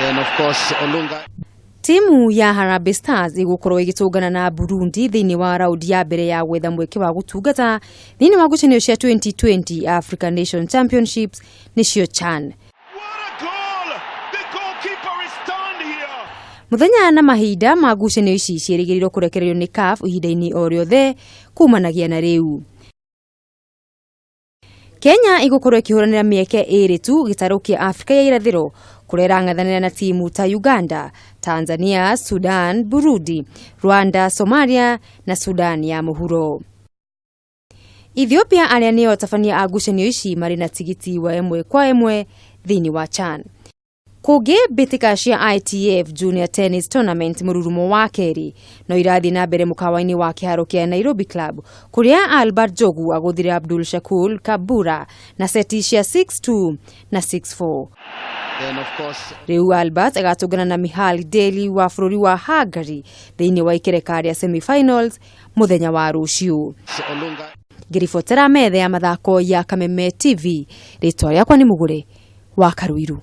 Then of course Olunga. Timu ya Harambee Stars ĩgũkorwo ĩgĩtũngana na Burundi thĩinĩ wa raundi ya mbere ya gwetha mweke wa gũtungata thĩinĩ wa ngucanio cia 2020 Africa Nation Championships nĩcio CHAN. What a goal! The goalkeeper is stunned here. Mũthenya na mahinda ma ngucanio ici ciĩrĩgĩrĩirwo kũrekererio nĩ CAF ihinda-inĩ o rĩothe kumanagia na rĩu. Kenya ĩgũkorwo ĩkĩhũranĩra mĩeke ĩrĩ tu gĩtarũ kĩa Afrika ya irathĩro kũrĩa ĩrang'ethanĩra na timu ta Uganda, Tanzania, Sudan, Burundi, Rwanda, Somalia na Sudan ya mũhuro. Ethiopia arĩa nĩo atabania a ngucanio ici marĩ na tigiti wa ĩmwe kwa ĩmwe thĩinĩ wa CHAN. Kũngĩ mbĩtĩka cia ITF Junior Tennis Tournament mũrurumo wa kerĩ no irathiĩ na mbere mũkawa-inĩ wa kĩharo kĩa Nairobi Club kũrĩa Albert Njogu agũthire Abdul Shakur Kabura na seti cia 6-2 na 6-4. Then of course Rĩu Albert agatũngana na Mihaly Deli wa bũrũri wa Hungary thĩinĩ wa ikereka rĩa semifinals mũthenya wa rũciũ. Olunga. Ngĩribotera metha ya mathako ya Kameme TV, rĩtwa rĩakwa nĩ Mũgũre wa Karuiru.